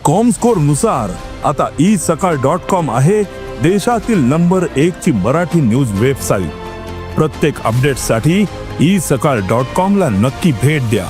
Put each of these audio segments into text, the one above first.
Comscore नुसार आता E सकाळ डॉट कॉम आहे देशातील नंबर एक ची मराठी न्यूज वेबसाईट. प्रत्येक अपडेटसाठी ई सकाळ डॉट कॉम ला नक्की भेट द्या.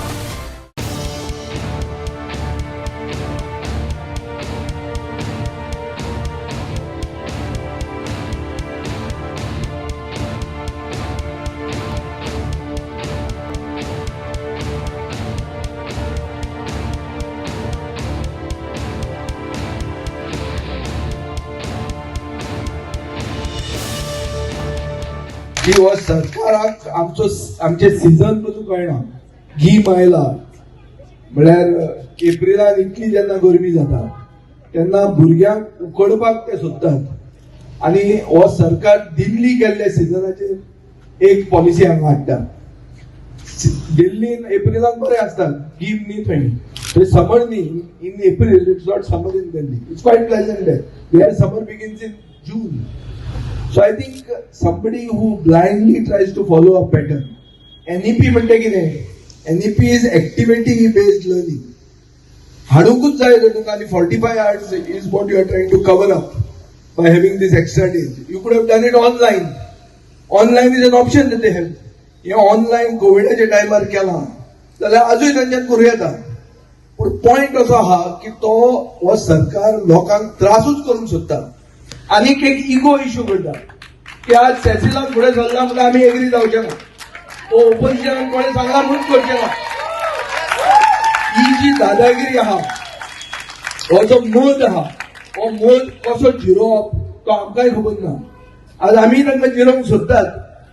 की हो सरकाराक आमचो आमचे सिजन पसून कळना. गीम आयला म्हळ्यार एप्रिलान इतली जेन्ना गरमी जाता तेन्ना भुरग्यांक उकडपाक ते सोदतात आनी हो सरकार दिल्ली केल्ल्या सिजनाचेर एक पॉलिसी हांगा हाडटा. दिल्लीन एप्रिलान बरें आसता, गीम न्ही थंय, थंय समर न्ही. In April it's not summer in Delhi, it's quite pleasant. There summer begins in June. So I think somebody who blindly tries to follow a pattern. NEP म्हणटा कितें? NEP is activity based learning. हाडूंकूच जाय तर तुमकां आनी 45 hours is what you are trying to cover up by having this extra days. You could have done it online. Online is an option that they have. हें online कोविडाच्या टायमार केलां जाल्यार आजूय तांच्यान करूं येता. पूण पॉयंट असो आहा की तो हो सरकार लोकांक त्रासूच करूंक सोदता. आनीक एक इगो इशू करता की आज सेसिलान फुडें सरला म्हणून आमी एग्री जावचे ना, ओ ओपोजिशनान कोणें सांगला म्हणून करचें ना. ही जी दादागिरी आहा, हो जो मद आहा, हो मद कसो जिरोवप तो आमकांय खबर ना. आज आमी तांकां जिरोवंक सोदतात,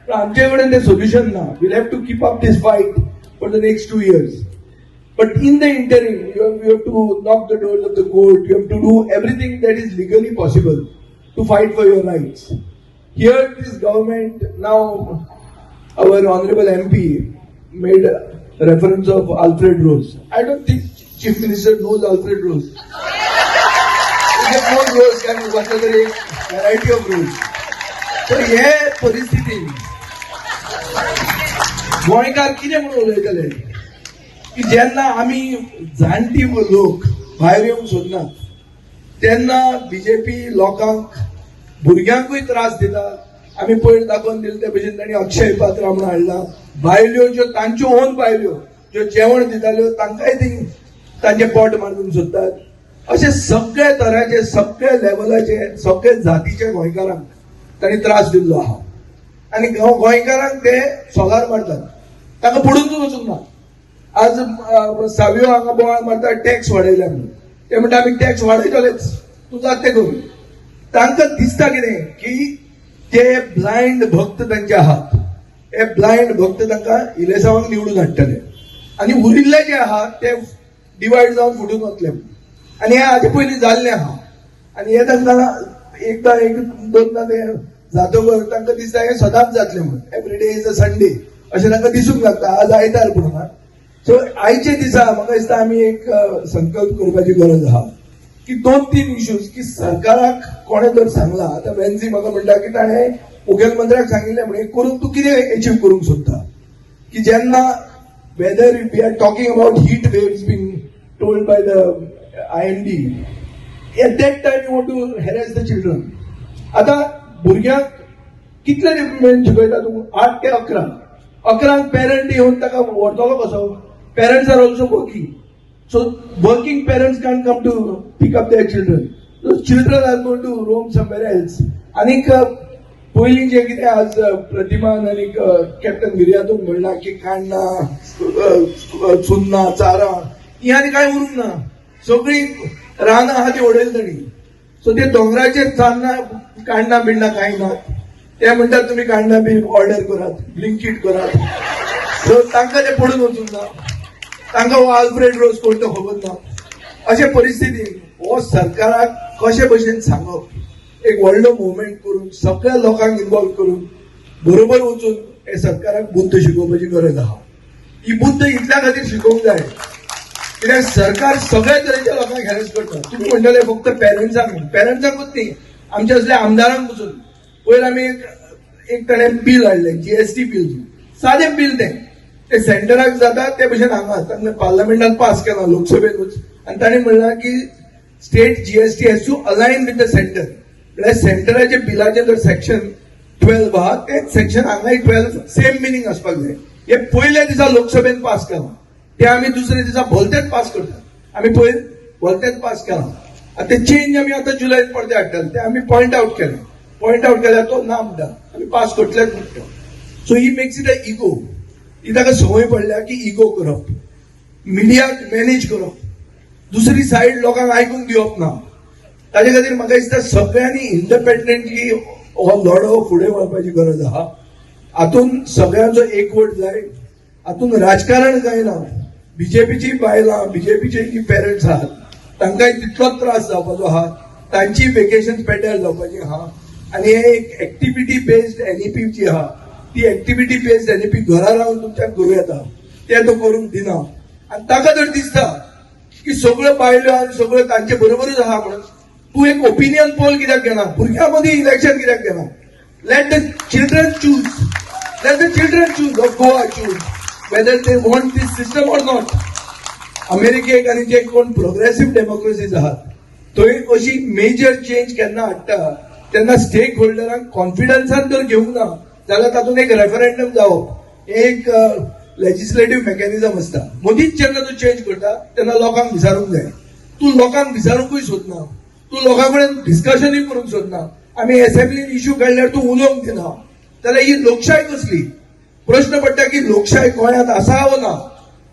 पूण आमचे कडेन तें सोल्युशन ना. We'll have to keep up this fight for the next 2 years. But in the interim, you have to knock the doors of the court, you have to do everything that is legally possible to fight for your rights. Here, this government, now our honorable MP made a reference of Alfred Rose. I don't think Chief Minister knows Alfred Rose. He knows Rose, can be one other variety of rose. So, हे परिस्थितीन गोंयकार कितें म्हणून उलयतले की जेन्ना आमी जाणटी लोक भायर येवंक सोदनात तेन्ना बीजेपी लोकांक भुरग्यांकूय त्रास दिता. आमी पयर दाखोवन दिले ते भशेन तांणी अक्षय पात्रा म्हणून हाडला. बायल्यो ज्यो तांच्यो ओन बायल्यो ज्यो जेवण दिताल्यो तांकांय ती तांचे पोट मारून सोदतात. अशे सगळे तराचे, सगळे लेवलाचे, सगळे जातीचे गोंयकारांक तांणी त्रास दिल्लो आहा आनी गोंयकारांक ते सोगार मारतात, तांकां पडूनच वचूंक ना. आज सावियो हांगा बोवाळ मारता टॅक्स वाडयल्या म्हणून. ते म्हणटा आमी टॅक्स वाडयतलेच, तूं जात ते करून. तांकां दिसता कितें की ते ब्लायंड भक्त तांचे आहात, हे ब्लायंड भक्त तांकां इलेसांवांक निवडून हाडटले आनी उरिल्ले जे आहात ते डिवायड जावन फुटून वतले. आनी हे हाजे पयलीं जाल्लें आहा आनी हे तांकां एकदां एक दोनदां ते जातकर तांकां दिसता हें सदांच जातलें म्हणून. Every day is a Sunday अशें तांकां दिसूंक लागता. आज आयतार पूण सो आयचे दिसा म्हाका दिसता आमी एक संकल्प करपाची गरज आहा की दोन तीन इश्यूज की सरकाराक कोणें जर सांगलां. आतां वेन्झी म्हाका म्हणटा की ताणें मुखेलमंत्र्याक सांगिल्लें म्हणून करून तूं कितें एचीव करूंक सोदता की जेन्ना whether we are talking about heat waves being told by the IMD, at that time you want to harass the children. आतां भुरग्यांक कितले मेरेन शिकयता तूं? 8 ते 11. 11 पेरंट येवन ताका व्हरतलो कसो? Parents are also working, so working parents can come to pick up their children. Children are going to roam somewhere else. आनीक पयलीं जें कितें आज प्रतिमान आनी कॅप्टन विर्यातून म्हणलां की काण्णां, चुन्नां, चारां ही आनी कांय उरूंक ना. सगळीं रानां आहा ती उडयली तांणी. सो ते दोंगराचेर चान्नां काण्णां बिण्णां कांय ना. ते म्हणटात तुमी काण्णां बी ऑर्डर करात, ब्लिंकीट करात. सो तांकां ते पडून वचूंक ना. तांकां हो आल्फ्रेड रोज कोण तो खबर ना. अशे परिस्थितीन हो सरकाराक कशे भशेन सांगप, एक व्हडलो मुवमेंट करून सगळ्या लोकांक इन्वॉल्व करून बरोबर वचून हे सरकाराक बुद्द शिकोवपाची गरज आहा. ही बुद्द इतल्या खातीर शिकोवंक जाय कित्याक सरकार सगळ्या तरेच्या लोकांक हॅरेस करता. तुमी म्हणटले फक्त पेरंट्सांक, पेरंट्सांकूच न्ही, आमच्या असल्या आमदारांक पसून. पयर आमी एक ताणें बील हाडलें, जीएसटी बील. सादें बील तें, ते सेंटराक जाता ते भशेन हांगा तांकां पार्लमेंटान पास केला, लोकसभेनूच. आनी ताणें म्हणलां की State GST has to align with the centre. म्हळ्यार सेंटराचे बिलाचे जर सेक्शन 12 आहा, तेच सेक्शन हांगाय 12, सेम मिनींग आसपाक जाय. हे पयल्या दिसा लोकसभेन पास केलां, ते आमी दुसऱ्या दिसा भलतेच पास करतात. आमी पयर भलतेच पास केलां. आतां ते चेंज आमी आतां जुलयान परते हाडटले. ते आमी पॉयंट आउट केलें. पॉयंट आउट केल्यार तो ना म्हणटा, आमी पास करतलेच म्हणटा. So he makes it a ego. ही ताका संवय पडल्या की इगो करप, मिडियाक मॅनेज करप, दुसरी सायड लोकांक आयकूंक दिवप ना. ताजे खातीर म्हाका दिसता सगळ्यांनी इंडिपेंडंटली हो लढो फुडें व्हरपाची गरज आहा. हातून सगळ्यांचो एकवट जाय. हातून राजकारण जायना. बीजेपीची बायलां, बीजेपीचे जी पेरंट्स आहात, तांकांय तितलोच त्रास जावपाचो आहा. तांची वेकेशन पेड्ड्यार जावपाची आहा. आनी हे एक एक्टिविटी बेस्ड एनईपी जी आहा, ती एक्टिविटी बेस्ड एनईपी घरा रावन तुमच्यान करूं येता, ते तो करूंक दिना. आनी ताका जर दिसता की सगळ्यो बायलो आनी सगळ्यो तांचे बरोबरूच आहा म्हणून, तूं एक ओपिनियन पोल कित्याक घेना? भुरग्यां मदीं इलेक्शन कित्याक घेना? Let the children choose. Let the children choose of Goa choose whether they want this system or not. अमेरिकेक आनी जे कोण प्रोग्रेसिव्ह डेमोक्रेसीज आहात, थंय अशी मेजर चेंज केन्ना हाडटा तेन्ना स्टेक होल्डरांक कॉन्फिडन्सान जर घेवंक ना जाल्यार तातूंत एक रेफरंडम जावप हे एक लेजिस्लेटिव्ह मेकॅनिझम आसता. मदींच जेन्ना तूं चेंज करता तेन्ना लोकांक विचारूंक जाय. तूं लोकांक विचारूंकूय सोदना, तूं लोकां कडेन डिस्कशनूय करूंक सोदना. आमी एसेंब्लीन इश्यू काडल्यार तूं उलोवंक दिना, जाल्यार ही लोकशाय कसली? प्रश्न पडटा की लोकशाय गोंयांत आसा वो ना?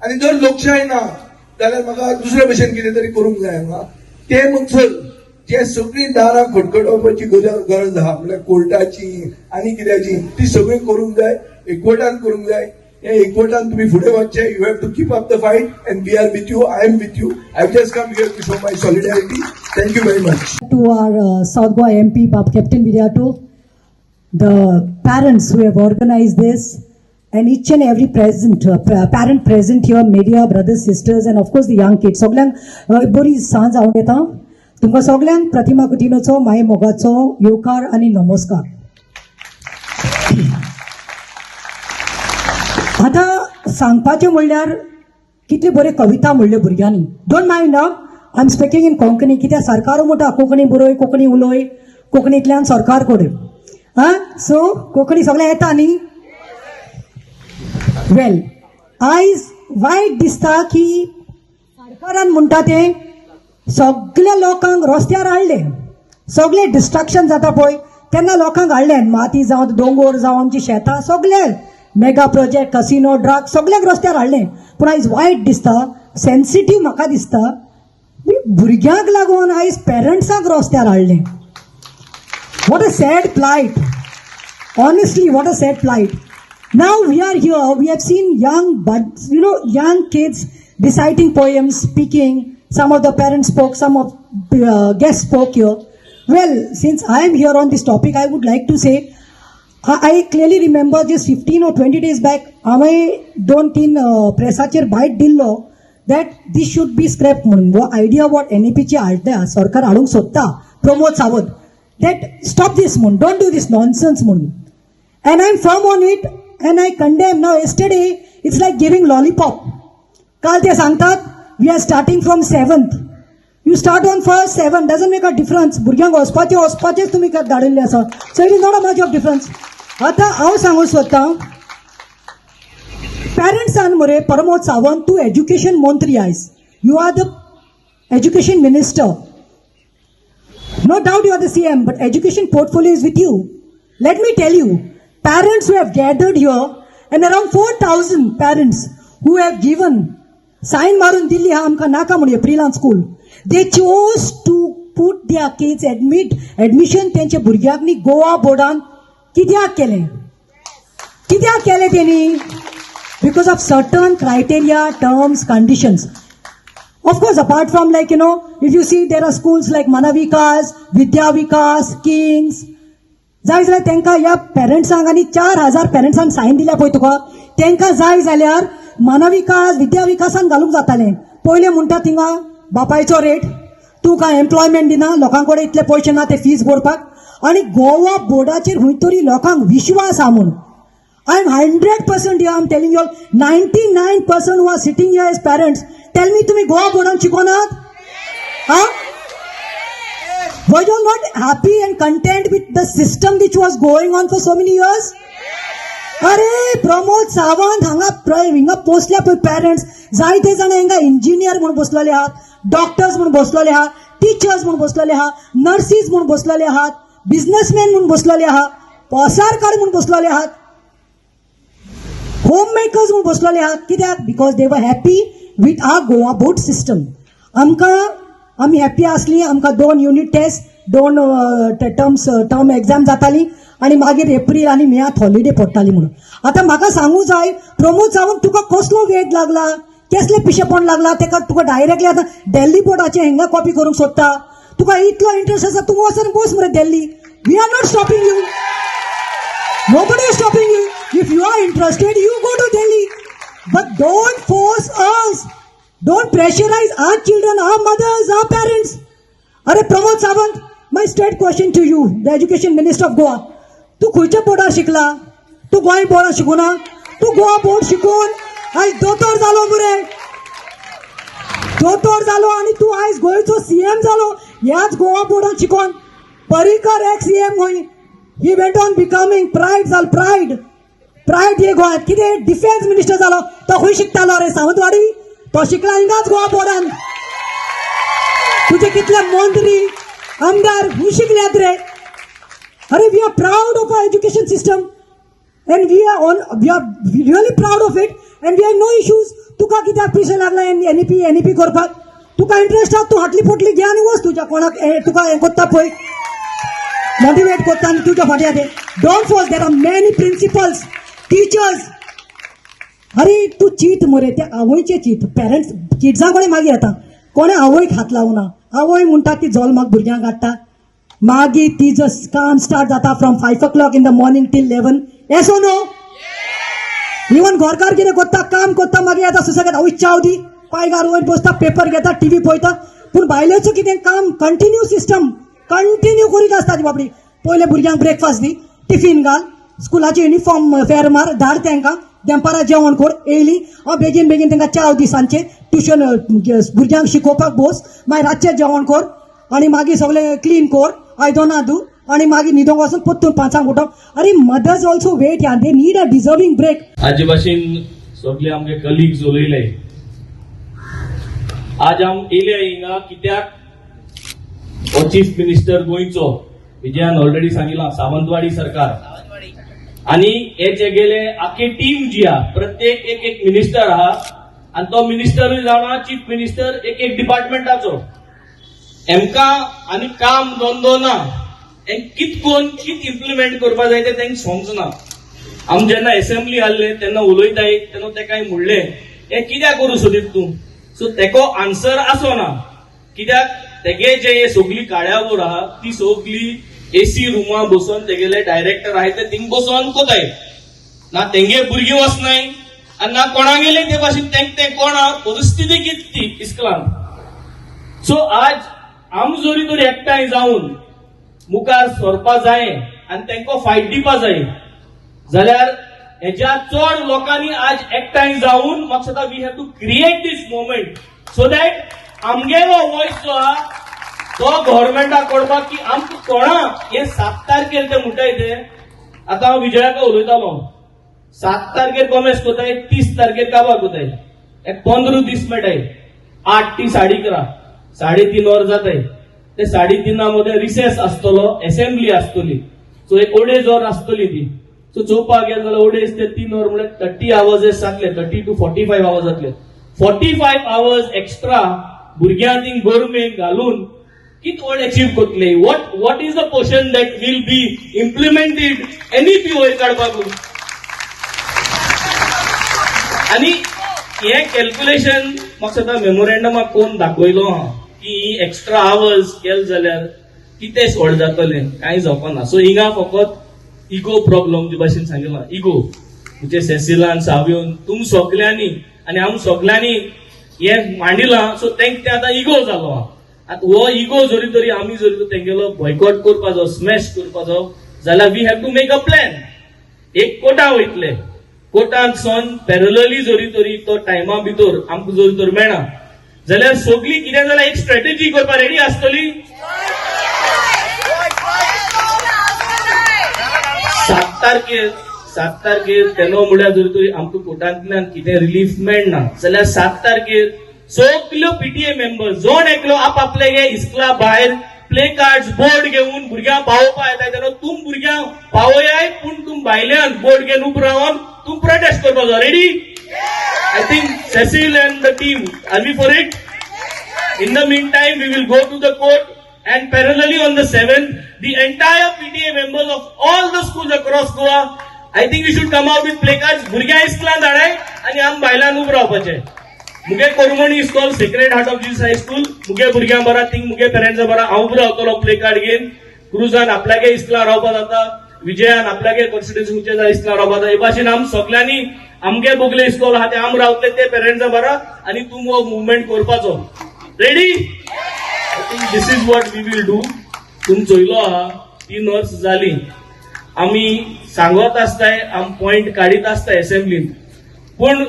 आनी जर लोकशाय ना जाल्यार म्हाका दुसरे भशेन कितें तरी करूंक जाय हांगा. ते म्हणसर जे सगळीं दारां खटखटावपाची गरज आहा, म्हणल्यार कोर्टाची आनी कित्याची, ती सगळी करूंक जाय, एकवटान करूंक जाय. हे एकवटान तुमी फुडें वचचें. You have to keep up the fight and we are with you. I am with you. I just come here to show my solidarity. Thank you very much. To our South Goa MP, Bab Captain Viriato, the parents who have organized this, and each and every present parent present here, media, brothers, sisters, and of course the young kids. सगळ्यांक बरी सांज हांव येता. तुमकां सगळ्यांक प्रतिमा कुतिनोचो माय मोगाचो येवकार आनी नमस्कार. आतां सांगपाचें म्हणल्यार कितल्यो बऱ्यो कविता म्हणल्यो भुरग्यांनी. Don't mind, I am speaking in Konkani, कित्याक सरकार म्हणटा कोंकणी बरय, कोंकणी उलय, कोंकणींतल्यान सरकार कडेन. आं, सो कोंकणी सगळें येता न्ही? वेल, आयज वायट दिसता की सरकारान म्हणटा तें सगल्या लोकांक रस्त्यार हाडले. सगळे डिस्ट्रक्शन जाता पळय तेन्ना लोकांक हाडले. माती जावं, दोंगोर जावं, आमची शेतां, सगळे मेगा प्रोजेक्ट, कसिनो, ड्रग, सगळ्याक रस्त्यार हाडले. पूण आयज वायट दिसता, सेन्सिटीव म्हाका दिसता, भुरग्यांक लागून आयज पेरंट्सांक रस्त्यार हाडले. What a sad plight. Honestly, what a sad plight. Now we are here, we have seen young, but young kids reciting poems, speaking. Some of the parents spoke, some of the guests spoke here. Well, since I am here on this topic, I would like to say, I clearly remember just 15 or 20 days back, हांवें दोन तीन प्रेसाचेर बायट दिल्लो that this should be scrap म्हणून. हो idea what एनईपीची हाडटा, सरकार हाडूंक सोदता Pramod Sawant, that stop this म्हणून, don't do this nonsense म्हणून. And I am firm on it and I condemn. Now yesterday, it's like giving lollipop. काल ते सांगतात, we are starting from seventh. You start on first, seven, doesn't make a difference. भुरग्यांक वचपाचें वचपाचेच तुमी धाडिल्लें आसा. So it is not a much of difference. आतां हांव सांगूंक सोदतां पेरंट्सान मरे, प्रमोद सावंत, तूं एज्युकेशन मंत्री आयज. You are the education minister. No doubt you are the CM, but education portfolio is with you. Let me tell you, parents who have gathered here and around 4,000 parents who have given sign मारून दिल्ली हा आमकां नाका म्हणून एप्रिलान school. They chose to put their kids, admission तेंच्या भुरग्यांक न्ही गोवा बोर्डान कित्याक केलें? कित्याक केलें तेणी? Because of certain criteria, terms, conditions. Of course, apart from like, if you see, there are schools like Manavikas, Vidya Vikas, Kings. जाय जाल्यार तांकां ह्या पेरंट्सांक आनी 4000 पेरंट्सांक सायन दिल्या पळय तुका, तांकां जाय जाल्यार मानविकास, विद्या विकासान घालूंक जातालें. पयलें म्हणटा थिंगा बापायचो रेट, तूं कांय एम्प्लॉयमेंट दिना, लोकां कडेन इतले पयशे ना ते फीस भरपाक. आनी गोवा बोर्डाचेर खंय तरी लोकांक विश्वास आहा म्हणून. I am 100% here, I am telling you, 99% who are sitting here as parents, tell me, तुम्ही गोवा बोर्डान शिकोनात? हा, Were you not happy and content with the system which was going on for so many years? अरे, प्रमोद सावंत हांगा हिंगा पोसल्या पळय parents, जायते जाण हिंगा engineer म्हूण बसलेले आहात, डॉक्टर्स म्हूण बसलेले आहात, टिचर्स म्हूण बसलेले आहात, नर्सीस म्हूण बसलेले आहात, बिझनेसमॅन म्हूण बसलेले आहात, पसारकार म्हूण बसलेले आहात, होम मेकर्स म्हूण बसलेले आहात. कित्याक? Because they were happy with our Goa Board system. आमकां आमी हॅप्पी आसली. आमकां दोन युनीट टेस्ट, दोन टर्म्स, टर्म एग्जाम जाताली आनी मागीर एप्रील आनी मेयात हॉलिडे पडटाली म्हणून. आतां म्हाका सांगू जाय, प्रमोद सावंत, तुका कसलो वेध लागला, कसलें पिशेपण लागला तेका तुका डायरेक्टली आतां दिल्ली बोर्डाचें हिंगा कॉपी करूंक सोदता? तुका इतलो इंट्रस्ट आसा, तूं वचून बस मरे दिल्ली. We are not stopping you. Nobody is stopping you. If you are interested, you go to Delhi. But don't force us. Don't pressurize our children, our mothers, our parents. अरे Pramod Sawant, my straight question to you, the education minister of Goa. तूं खंयच्या बोर्डार शिकला? तूं गोंय बोर्डार शिकूना? तूं Goa board शिकून आयज दोतोर जालो मरे. दोतोर जालो आनी तूं आयज गोंयचो सीएम जालो ह्याच गोवा बोर्डान शिकोन. पर्रीकर एक्स सीएम खंय, he went on becoming pride जाल, प्रायड, प्रायड हे गोंयांत. कितें डिफेन्स मिनिस्टर जालो, तो खंय शिकतालो रे सावंतवाडी? तो शिकला हिंगाच गोवा बोर्डान. तुजे कितले मंत्री, आमदार खंय शिकल्यात रे? अरे, we are proud of our education system and we are really proud of it and we have no issues. तुका कित्याक पिशें लागला एनईपी एनईपी करपाक? तुका इंट्रस्ट आहा, तूं हाटली पोटली घे आनी वच. तुज्या कोणाक तुका हें करता पळय, मोटिवेट करता आनी तुज्या फाटल्या ते. Don't force. There are many principals, teachers. अरे, तूं चीत मरे, ते आवयचें चीत. पेरंट्स किड्सां कडेन मागीर येता. कोणें आवयक हात लावना. आवय म्हणटा ती जल्माक भुरग्यांक हाडटा, मागीर तिजो काम स्टार्ट जाता from 5 o'clock in the morning till 11. Yes or no? Even घरकार कितें करता? काम करता, मागीर येता सुसेगाद, आवय चाव दी, पांयगार वयर बसता, पेपर घेता, टिवी पळयता. पूण बायलेचो कितें काम? कंटिन्यू सिस्टम कंटिन्यू करीत आसता ती बाबडी. पयले भुरग्यांक ब्रेकफास्ट दी, टिफीन घाल, स्कुलाचे युनिफॉर्म फेर मार, धाड तांकां, दनपारां जेवण कर, येयली हांव बेगीन बेगीन तांकां च्याव दी, सांजचे ट्युशन भुरग्यांक शिकोवपाक बस, मागीर रातचें जेवण कर आनी मागीर सगळें क्लीन कर, आयदनां धू आनी मागीर न्हिदोंक वचून परतून 5 उठोंक. अरे, mothers also wait या, they need a deserving break. हाजे भाशेन सगळे आमगे कलिग्स उलयले. आज आम येयले हिंगा कित्याक? हो चीफ मिनिस्टर गोंयचो, विजयान ऑलरेडी सांगिला, सावंतवाडी सरकार आणि हे जे आखी टीम जी आहा, प्रत्येक एक एक मिनिस्टर आहा आणि तो मिनिस्टरूय जावन आहा चीफ मिनिस्टर एक एक डिपार्टमेंटाचो. हेमकां आनी काम धंदो ना. हें कित कोन कित इम्प्लिमेंट करपा जाय तें तांकां समजना. आमी जेन्ना एसेंब्ली आहले तेन्ना उलयताय तेन्ना तेकाय म्हणलें, हें कित्याक करूं सोदीत तूं? सो तेको आन्सर आसो ना, कित्याक तेगे जे सगली कार्यावळ आहा ती सगली एसी रुमा बसून, तेगेले डायरेक्टर आहाय ते थिंग बसून कोताय. ना तेंगे भुरगीं वचनाय आनी ना कोणागेले ते भाशेन तेंक तें कोणा परिस्थिती कित ती इस्कलान. सो आज आम जरी तर एकठांय जावन मुखार सरपा जाय आनी तांकां फायट दिवपा जाय जाल्यार हेज्या चड लोकांनी आज एकठांय जावन, म्हाका दिसता, we have to create this movement so that आमगेलो वॉयस जो आहा तो गव्हर्मेंटाक कळपाक की आमकां कोणा हे 7 तारखेर ते म्हणटाय ते. आतां हांव विजयाक उलयतालो, 7 तारखेर कॉमेस कोताय, 30 तारखेर काबार कोताय, एक 15 दीस मेळटाय. 8 ती 11:30, 3:30 वर जाताय. ते 3:30 मध्ये रिसेस आसतलो, एसेंब्ली आसतली, सो एक अडेज वर आसतली ती. सो चोवपाक गेले जाल्यार 2.5 ते 3 वर म्हळ्यार 30 आवर्स जातले, 30 टू 45 आवर्स जातले. 45 आवर्स एक्स्ट्रा भुरग्यांक थिंग गरमेक घालून कित व्हड अचीव करतले? What is the portion that will be implemented NEP वयर काडपाक? आनी हे कॅल्क्युलेशन म्हाका दिसता मेमोरेंडमाक कोण दाखयलो आहा की ही एक्स्ट्रा आवर्स केले जाल्यार कितें व्हड जातलें? कांय जावपा ना. सो हिंगा फकत इगो प्रॉब्लम, जे भाशेन सांगिलां, इगो म्हणजे सेसिलान, सावियोन, तुम सगल्यांनी आनी आम सगल्यांनी हे मांडिलां. सो तेंक ते आतां इगो जालो आहा. आतां हो इगो जरी तरी आमी जरी तर तेंगेलो बॉयकॉट करपाचो, स्मॅश करपाचो जाल्यार we have to make a plan. एक कोटा वयतले, कोर्टांत सन पॅरलली जरी तरी तो टायमा भितर आमकां जरी तर मेळना जाल्यार सगळी कितें जाल्यार एक स्ट्रॅटेजी करपाक रेडी आसतली. तारखेर, 7 तारखेर तेनो म्हळ्यार जर तरी आमकां कोर्टांतल्यान कितें रिलीफ मेळना जाल्यार 7 तारखेर सगल्यो पीटीए मेंबर जण एकलो आप आपले इस्कुला भायर प्ले कार्ड बोर्ड घेवन भुरग्यांक पावोवपा येता तेन्ना तुम भुरग्यांक पावयाय, पूण तुम भायल्यान बोर्ड घेवन उबो रावन तुम प्रोटेस्ट करपाचो. Ready? I think Cecil and the team, are we for it? In the meantime, we will go to the court and parallelly on the 7th, the entire PTA members of all the schools across Goa, I think we should come out with placards. भुरग्यां इस्कुलान धाडाय आनी आम बायलांक उबो रावपाचें. मुगे कोरमणी इस्कॉल, Sacred Heart of Jesus High School, मुगे भुरग्यां बरा थिंग मुगे पेरंट्सा बरा हांव उबो रावतलो प्ले कार्ड घेवन. क्रुजान आपल्यागे इस्कुलान रावपा जाता, विजयान आपल्यागे कॉन्स्टिट्युन्सीच्या इस्कुलान रावपा जाता. हे भाशेन आम सगल्यांनी आमगे बोगले इस्कॉल आहा ते आम रावतले ते पेरंट्सा बरा आनी तूं हो मुवमेंट करपाचो. Ready? I think this is what we will do. तुम चोयलो आहा, 3 वर्स जाली आमी सांगत आसताय, आम पॉयंट काडीत आसताय असेंब्लीन, पूण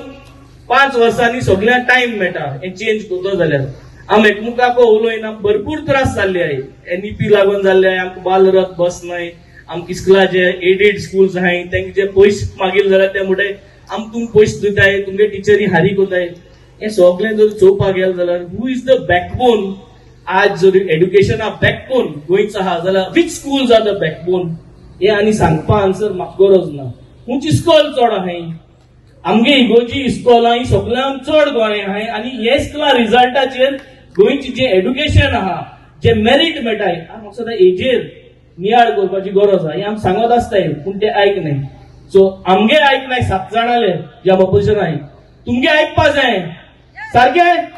5 वर्सांनी सगळ्यांक टायम मेळटा हें चेंज करतो जाल्यार. आम एकमुखाक उलयना. भरपूर त्रास जाल्ले आहे, एनईपी लागून जाल्ले आहे. आमकां बालरथ बस नाय. आमकां इस्कुलाचे एडेड स्कूल्स आहाय, तांकां जे पयशे मागील जाल्यार ते म्हणटाय आम तुमकां पयशे दिताय, तुमगे टिचरी हारी कोताय. हें सगळें जर चोवपाक गेलें जाल्यार who is the backbone? आज जर एड्युकेशना बॅकबोन गोंयचो आहा जाल्यार which schools are the backbone? हे आनी सांगपा आन्सर म्हाका गरज ना. खंयची इस्कॉल चड आहाय? आमगे इगोजी इस्कॉलां ही सगळ्यांत चड गोंय आहाय आनी हे इस्कॉला रिजल्टाचेर गोंयची जे एड्युकेशन आहा, जे मेरीट मेळटाय, म्हाका दिसता हेजेर नियाळ करपाची गरज आहा. हें आमी सांगत आसताय, पूण ते आयक नाय. सो आमगे आयक नाय सात जाणाले जे आम ऑपोजिशन आहाय, तुमगे आयकपा जाय सारकें.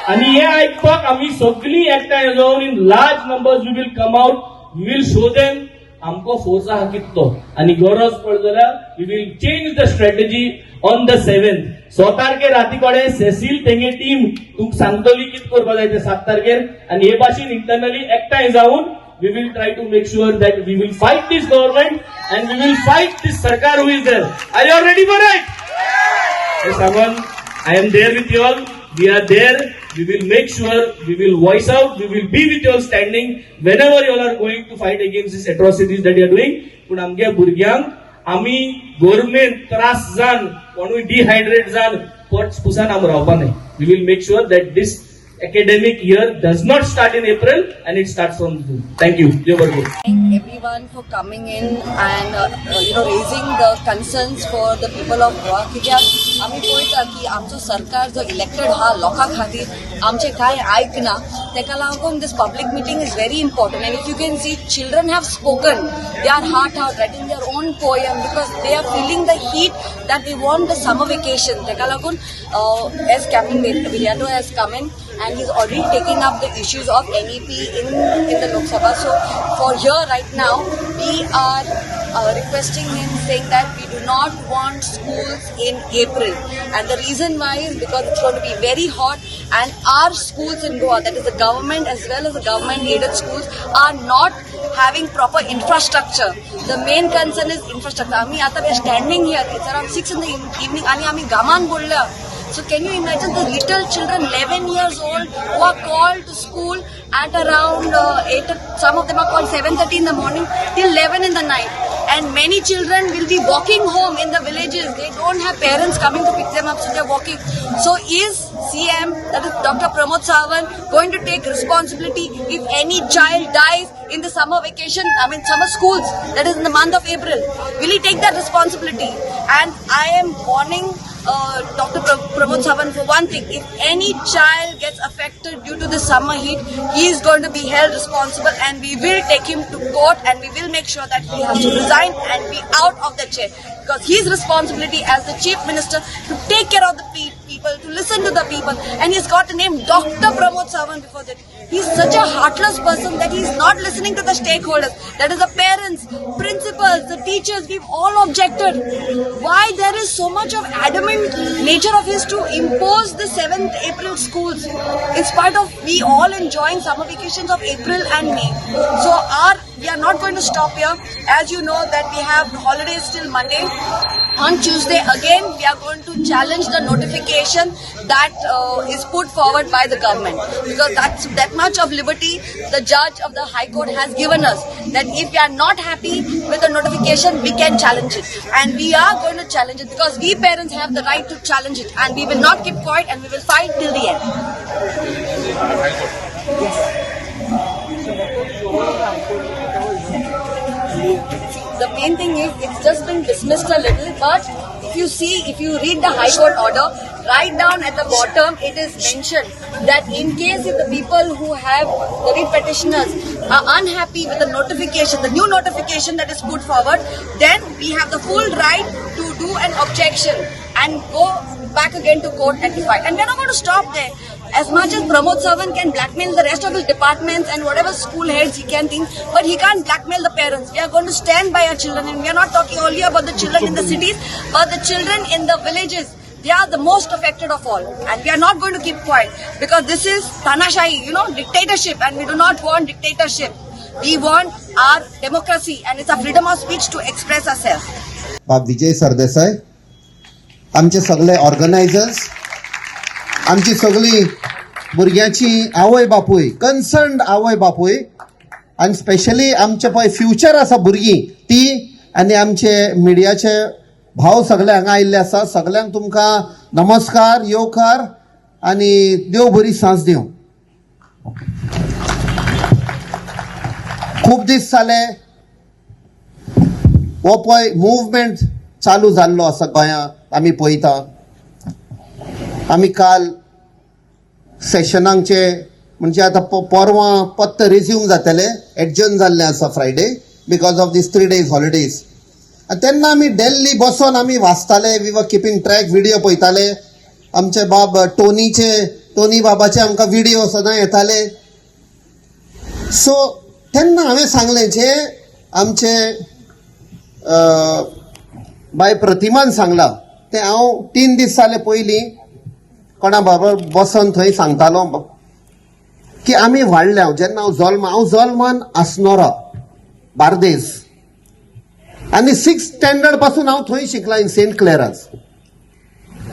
आनी हे आयकपाक आमी सगळीं एकठांय जावन in large numbers we will come out. We will show them आमको फोर्स आहा कितलो आनी गरज पडली जाल्यार we will change the strategy on the 7th. 6 तारखेर राती कडेन सेसील तेंगे टीम तुमकां सांगतली कितें करपा जाय ते 7 तारखेर आनी हे भाशेन इंटरनली एकठांय जावन we will try to make sure that we will fight this government and we will fight this sarkar who is there. Are you ready for it? Yes, Saman, I am there with you all. We are there. We will make sure we will voice out. We will be with you all standing whenever you all are going to fight against these atrocities that you are doing. पूण आमगे भुरग्यांक आमी government त्रास जावन कोणूय dehydrate जावन पोट Pusan आमी रावपा न्हय. We will make sure that this academic year does not start in April and it starts from June. Thank you. देव बरें करूं. Thank everyone for coming in and raising the concerns for the people of Goa, कित्याक आमी पळयता की आमचो सरकार जो इलेक्टेड आहा लोकां खातीर आमचें कांय आयकना. तेका लागून this public meeting is very important, and if you can see, children have spoken their heart out, writing their own poem, because they are feeling the heat that they want the summer vacation. तेका लागून as Captain Viriato has come in and he's already taking up the issues of NEP in the Lok Sabha. So for here right now, we are requesting him, saying that we do not want schools in April. And the reason why is because it's going to be very hot and our schools in Goa, that is the government as well as the government aided schools, are not having proper infrastructure. The main concern is infrastructure. आम्ही आता we are standing here, it's around 6 in the evening आणि आम्ही घामान बुडल्या. So can you imagine the little children, 11 years old, who are called to school at around 8, some of them are called 7:30 in the morning till 11 in the night. And many children will be walking home in the villages. They don't have parents coming to pick them up, so they're walking. So is CM, that is Dr. Pramod Sawant, going to take responsibility if any child dies in the summer vacation, I mean summer schools, that is in the month of April? Will he take that responsibility? And I am warning Dr. Pramod Sawant for one thing. If any child gets affected due to the summer heat, he is going to be held responsible and we will take him to court and we will make sure that he has to resign and be out of the chair. Because his responsibility as the chief minister to take care of the people, to listen to the people, and he's got the name Dr. Pramod Sawant before that. He's such a heartless person that he's not listening to the stakeholders, that is the parents, principals, the teachers. We've all objected. Why there is so much of adamant nature of his to impose the 7th April schools, in spite of we all enjoying summer vacations of April and May? So our we are not going to stop here. As you know that we have holidays till Monday. On Tuesday again we are going to challenge the notification that is put forward by the government, because that's that much of liberty the judge of the High Court has given us, that if we are not happy with the notification we can challenge it, and we are going to challenge it because we parents have the right to challenge it, and we will not keep quiet and we will fight till the end. The main thing is it's just been dismissed a little, but if you see, if you read the High Court order, right down at the bottom it is mentioned that in case if the people who have the writ petitioners are unhappy with the notification, the new notification that is put forward, then we have the full right to do an objection and go back again to court and fight. And we are not going to stop there. As much as Pramod Sawant can blackmail the rest of his departments and whatever school heads he can think, but he can't blackmail the parents. We are going to stand by our children, and we are not talking only about the children in the cities, but the children in the villages. They are the most affected of all, and we are not going to keep quiet, because this is tanashahi, you know, dictatorship, and we do not want dictatorship. We want our democracy, and it's our freedom of speech to express ourselves. बाब विजय सरदेसाय, आमचे सगळे organisers, आमची सगळी भुरग्यांची आवय बापूय, concern आवय बापूय, आनी स्पेशली आमचे पळय फ्युचर आसा भुरगीं ती, आनी आमचे मिडियाचे भाव सगळे हांगा आयिल्ले आसा. सगळ्यांक तुमकां नमस्कार, येवकार आनी देव बरी सांज दिवं. खूब दीस जाले हो पळय मुवमेंट चालू जाल्लो आसा गोंयांत, आमी पळयता. आमी काल सेशनांचे म्हणजे आतां परवां पत्त रिज्यूम जातले, एडजर्न जाल्लें आसा Friday because of these 3 days holidays. आनी तेन्ना आमी दिल्ली बसोन आमी वाचताले, we were keeping track, video पळयताले. आमचे बाब टोनी बाबाचे आमकां विडियो सदां येताले. सो तेन्ना हांवें सांगलें जे आमचे बाय प्रतिमान सांगलां तें हांव 3 दीस जाले पयलीं कोणा बाबा बसोन थंय सांगतालो की आमी वाडले. हांव जेन्ना हांव जल्मान आसनोरा बार्देस, आनी 6th standard पासून हांव थंय शिकलां इन सेंट क्लेरास.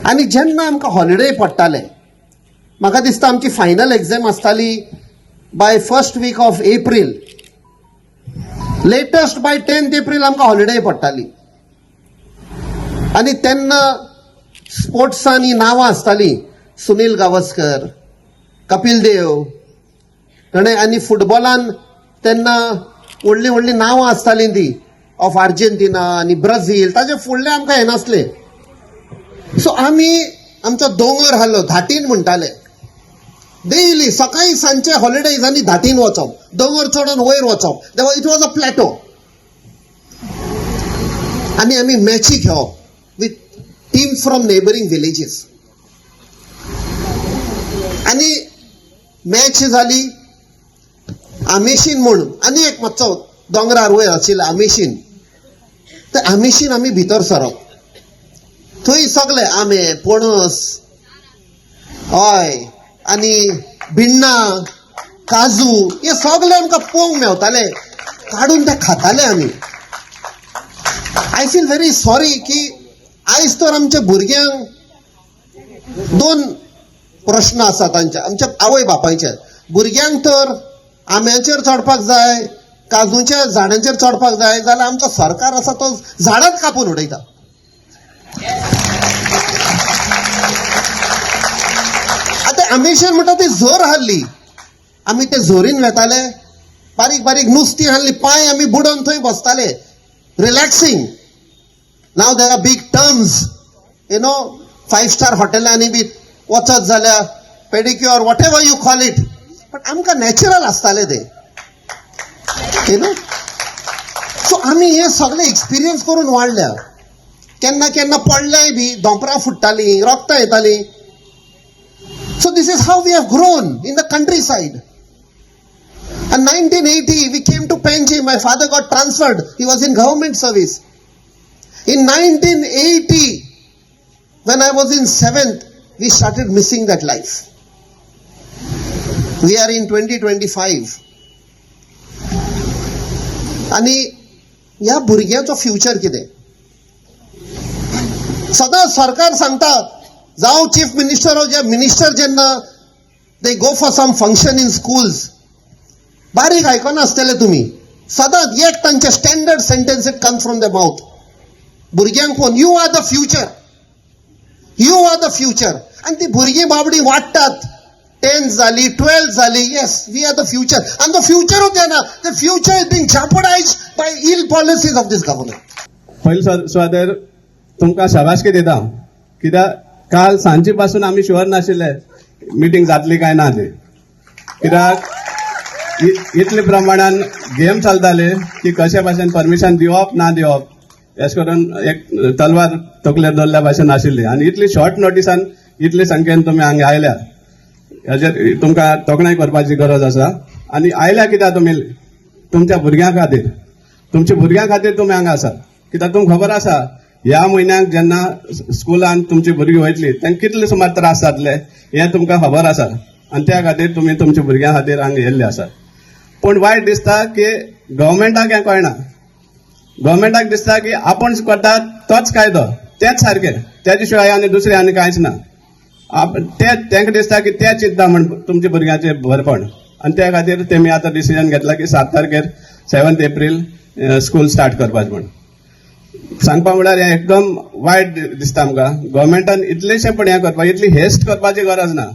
आनी जेन्ना आमकां हॉलिडे पडटाले, म्हाका दिसता आमची फायनल एग्जाम आसताली by 1st week of April, latest by 10th April आमकां हॉलिडे पडटाली. आनी तेन्ना स्पोर्ट्सांनी नांवां आसतालीं, सुनील गावस्कर, कपिल देव, आनी फुटबॉलान तेन्ना व्हडलीं व्हडलीं नांवां आसतालीं ती ऑफ आर्जेंटिना आनी ब्राझील, ताजे फुडले आमकां येनासले. सो आमी आमचो दोंगर आहलो धाटीन म्हणटाले, डेली सकाळी सांजचे हॉलिडेज आनी धाटीन वचप, दोंगर चडोन वयर वचप. It was a plateau. आनी आमी मॅची खेळप with teams from neighbouring villages. आनी मॅच जाली आमेशीन म्हूण आनी एक मातसो दोंगरार वयर आशिल्लो आमेशीन, ते आमेशीन आमी भितर सरप. थंय सगळे आंबे, पणस, हय, आनी भिण्णां, काजू, हे सगळे आमकां पळोवंक मेवताले, काडून ते खाताले आमी. I feel very sorry की आयज तर आमच्या भुरग्यांक 2 प्रश्न आसा तांच्या, आमच्या आवय बापायचे. भुरग्यांक तर आंब्याचेर चडपाक जाय, काजूच्या झाडांचेर चडपाक जाय, जाल्यार आमचो सरकार आसा तो झाडांच कापून उडयता. आतां आंबेशेर म्हणटा ती झर हाडली, आमी ते झोरीन वेताले, बारीक बारीक नुस्तीं हाडली, पांय आमी बुडोवन थंय बसताले, relaxing. Now there are big terms, you know, 5 star हॉटेलांनी बी वचत जाल्यार pedicure, whatever you call it, but आमकां नॅचरल आसताले ते, you know. सो आमी हे सगळे एक्सपिरियन्स करून वाडल्या. केन्ना केन्ना पडल्याय बी, दोंपरां फुट्टालीं, रोगतां येतालीं. So this is how we have grown in the countryside. And 1980 we came to Panjim. My father got transferred. He was in government service. In 1980, when I was in 7th, we started missing that life. We are in 2025. आनी ह्या भुरग्यांचो future कितें? सदांच सरकार सांगता, जावं chief minister जे minister जेन्ना they go for some function in schools, बारीक आयकनासतले तुमी, सदांच एक तांचे standard sentence it comes from the mouth, भुरग्यांक phone, you are the future, you are the future. आनी ती भुरगीं बाबडीं वाडटात, 10th जाली, 12th जाली, yes we are the future. आनी तो फ्युचरूच येना, the future is being jeopardized by ill policies of this government. पयलीं सुवातेर तुमकां शाबासकी दिता, कित्याक काल सांजे पासून आमी शुअर नाशिल्ले मिटींग जातली काय ना ती, कित्याक इतले प्रमाणान गेम चलताले की कशे भाशेन परमिशन दिवप ना दिवप अशें करून एक तलवार तकलेर दवरल्या भाशेन आशिल्ली. आनी इतली शॉर्ट नोटिसान इतले संख्येन तुमी हांगा आयल्या हेजेर तुमकां तोखणाय करपाची गरज आसा. आनी आयल्या कित्याक तुमी? तुमच्या भुरग्यां खातीर, तुमच्या भुरग्यां खातीर तुमी हांगा आसा. कित्याक तुमकां खबर आसा ह्या म्हयन्याक जेन्ना स्कुलान तुमची भुरगीं वयतली तांकां कितले सुमार त्रास जातले हें तुमकां खबर आसा. आनी त्या खातीर तुमी तुमच्या भुरग्यां खातीर हांगा येयल्ले आसा. पूण वायट दिसता की गव्हर्मेंटाक हें कळना. गव्हर्मेंटाक दिसता की आपूण करता तोच कायदो, तेच सारकें, तेजे शिवाय आनी दुसरें आनी कांयच ना. ते तांकां दिसता की ते चिंतता म्हण तुमच्या भुरग्यांचें बरेपण. आनी त्या खातीर तेमी आतां डिसिजन घेतला की 7 तारखेर 7 एप्रील स्कूल स्टार्ट करपाचें म्हण. सांगपा म्हळ्यार हें एकदम वायट दिसता आमकां. गव्हर्मेंटान इतलेशें पण हें करपाक, इतली हेस्ट करपाची गरज ना.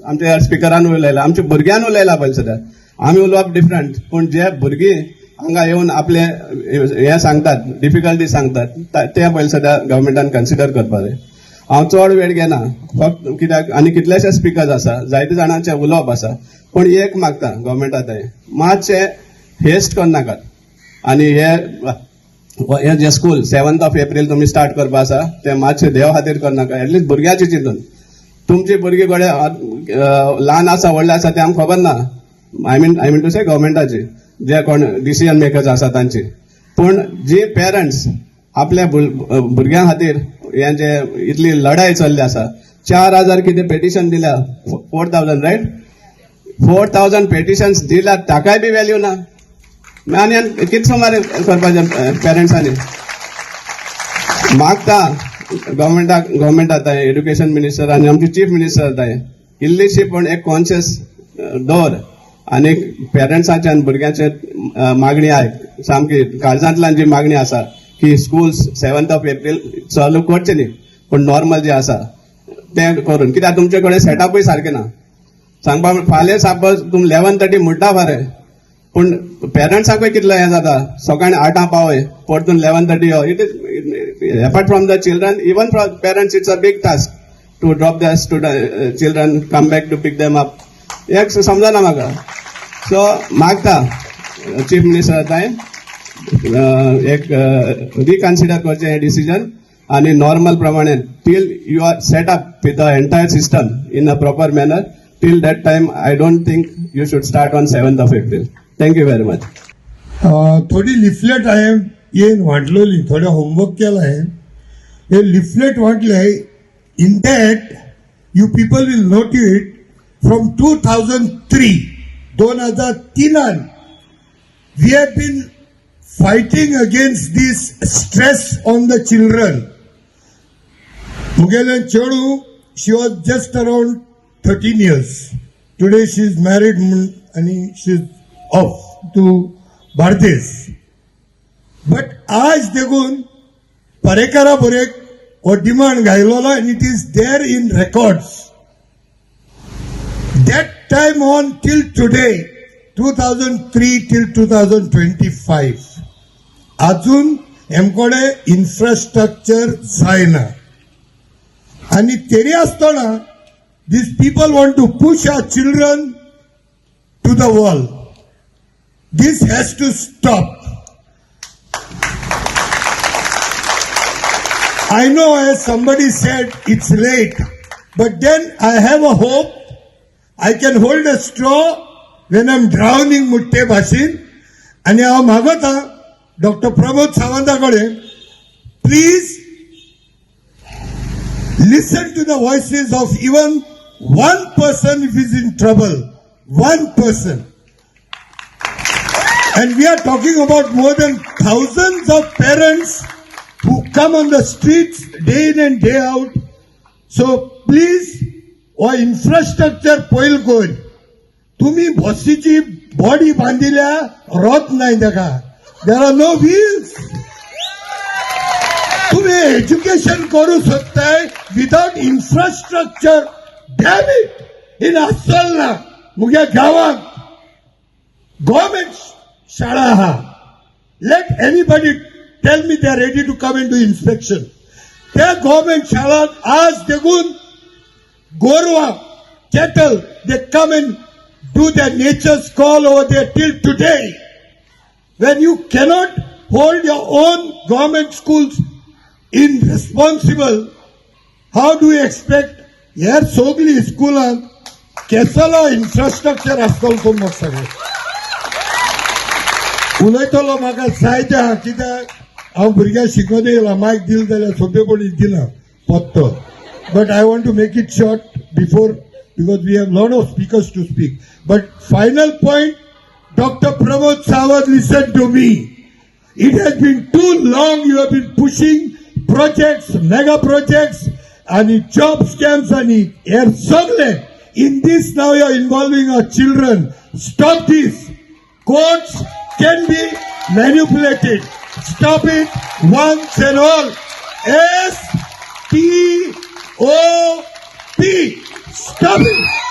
आमच्या स्पिकरान उलयला, आमच्या भुरग्यान उलयला पयलीं सद्या, आमी उलोवप डिफरंट, पूण जे भुरगीं हांगा येवन आपले हें सांगतात, डिफिकल्टी सांगतात, ते पयलीं सद्या गव्हर्मेंटान कन्सिडर करपाक जाय. हांव चड वेळ घेना, फक्त कित्याक आनी कितलेशे स्पिकर्स आसा, जायते जाणांचे उलोवप आसा, पूण एक मागता गव्हर्मेंटा थंय मातशें हेस्ट करनाकात. आनी हे जे स्कूल 7 एप्रील तुमी स्टार्ट करपा आसा ते मातशें देवा खातीर करनाका, एटलिस्ट भुरग्याचे चिंतून. तुमची भुरगीं घडये ल्हान आसा व्हडले आसा ते आमकां खबर ना, I mean to say गव्हर्मेंटाची जे कोण डिसिजन मेकर्स आसा तांची, पूण जे पेरंट्स आपल्या भुरग्यां खातीर हे जे इतली लढाई चल्ली आसा, 4000 कितें पेटिशन दिल्या, 4000 रायट, 4000 पेटिशन्स दिल्या, ताकाय बी व्हॅल्यू ना. आनी कितें सुमार करपाचें पेरंट्सांनी? मागता गव्हर्मेंटाक, गव्हर्मेंट आतां एड्युकेशन मिनिस्टर आनी आमचे चीफ मिनिस्टर आतां इल्लीशी पण एक कॉन्शियस दवर आनी पेरंट्साचे आनी भुरग्यांचे मागणी आयक, सामकी काळजांतल्यान जी मागणी आसा की स्कूल्स 7 एप्रील चालू करचे न्ही, पूण नॉर्मल जे आसा तें करून, कित्याक तुमचे कडेन सेटअपूय सारकें ना. सांगपा फाल्यां सपोज तुमी 11:30 म्हणटा खरें, पूण पेरंट्सांकूय कितलें हें जाता, सकाळीं 8 पावय परतून 11:30 यो. It is apart from the children, even for parents it's a big task to drop the student children, come back to pick them up. एक समजना म्हाका. सो मागता चीफ मिनिस्टर थंय एक रिकन्सिडर करचें हें डिसिजन आनी नॉर्मल प्रमाणे till you are set up with the entire system in a proper manner, till that time I don't think you should start on 7 April. Thank you very much. थोडी leaflet हांवें येवन वांटलोली, थोडे homework केला हांवें. हे leaflet वांटले, in that you people will note it from 2003, 2003 we have been fighting against this stress on the children. मुगेले चेडू, she was just around 13 years. Today she is married आनी she is off to Bardez. But आज देखून पर्रेकारा break हो demand घायलोलो आनी it is there in records. That time on till today, 2003 till 2025, अजून हेमकोडे infrastructure जायना. आनी तरी आसतना these people want to push our children to the wall. This has to stop. I know, as somebody said, it's late, but then I have a hope. I can hold a straw when I'm drowning मुट्टे भाशेन. आनी हांव मागता doctor Pramod Savanta कडेन, please listen to the voices of even one person if is in trouble, one person. And we are talking about more than thousands of parents who come on the streets day in and day out. So please हो infrastructure पयल कर. तुम्ही बसीची body बांदिल्या, रोत नाही ताका, there are no wheels. तुम्ही education करू शकताय without infrastructure? Dam it, ही आसल ना. मुगे गांवांत गव्हर्मेंट शाळा आहा. Let anybody tell me they are ready to come and do inspection. त्या गव्हर्मेंट शाळांत आज देखून गोरवां, cattle, they come and do their nature's call over there till today. When you cannot hold your own government schools in responsible, how do you expect हेर सगळी स्कुलांत केसलो infrastructure आसतलो? तो म्हाका सगळें उलयतलो म्हाका जायते आहा, कित्याक हांव भुरग्यांक शिकोवन येयला. मायक दिल जाल्यार सोंपेपणी दिना पत्तो, but I want to make it short before, because we have lot of speakers to speak. But final point, Doctor Pramod Sawant, listen to me. It has been too long you have been pushing projects, mega projects, and job scams and हेर सगळे. In this now you are involving our children. Stop this. Courts can be manipulated. Stop it once and all. S T O P. Stop it.